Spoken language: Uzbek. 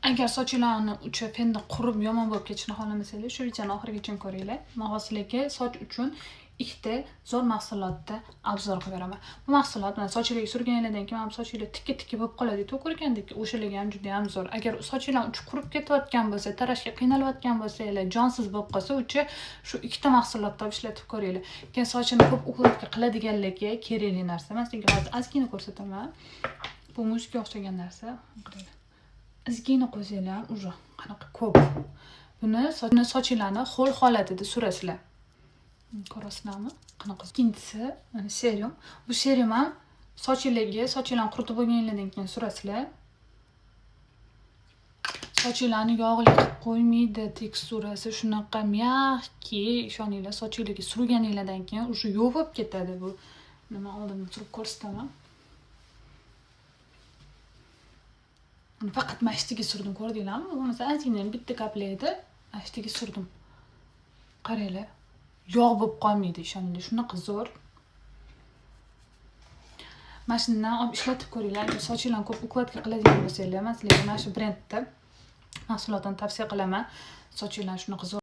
Agar sochinglarni uchi fenda qurib, yomon bo'lib ketishini xohlamasanglar, shu videoni oxirigacha ko'ringlar. Men hozir sizlarga soch uchun ikkita zo'r mahsulotni обзор qilib beraman. Bu mahsulot mana sochinglarga surganinglardan keyin mana sochinglar tikka-tikka bo'lib qoladi, to'kirgandek, o'shalarga ham juda ham zo'r. Agar sochinglar uchi qurib ketayotgan bo'lsa, tarashga qiynalayotgan bo'lsanglar, jonsiz bo'lib qolsa, uchi shu ikkita mahsulotni olib ishlatib ko'ringlar. Keyin sochini ko'p укладка qiladiganlarga kerakli narsa. Men sizlarga hozir ozgina ko'rsataman. Bu mushukka o'xshagan narsa. Qaranglar. Ozgina qo'ysanglar ham уже qanaqa ko'p. Buni sochinglarni ho'l holatida surasizlar. Ko'rasizlarmi? Qanaqa? Ikkinchisi mana serum. Bu serum ham sochinglarga, sochinglarni quritib bo'lganinglardan keyin surasizlar. Sochinglarni yog'li qilib qo'ymaydi, teksturasi shunaqa мягкий, ishoninglar, sochinglarga surganinglardan keyin уже yo'q bo'lib ketadi bu. Nima oldindan surib ko'rsataman. Uni faqat mashtiga surdim, ko'rdinglarmi? Bo'lmasa ozgina bitta kapla edi, mashtiga surdim. Qaranglar, yog' bo'lib qolmaydi, ishoninglar, shunaqa zo'r. Mana shundan olib ishlatib ko'ringlar. Agar sochinglarni ko'p укладка qiladigan bo'lsanglar, man sizlarga mana shu brendda mahsulotini tavsiya qilaman. Sochinglarni shunaqa zo'r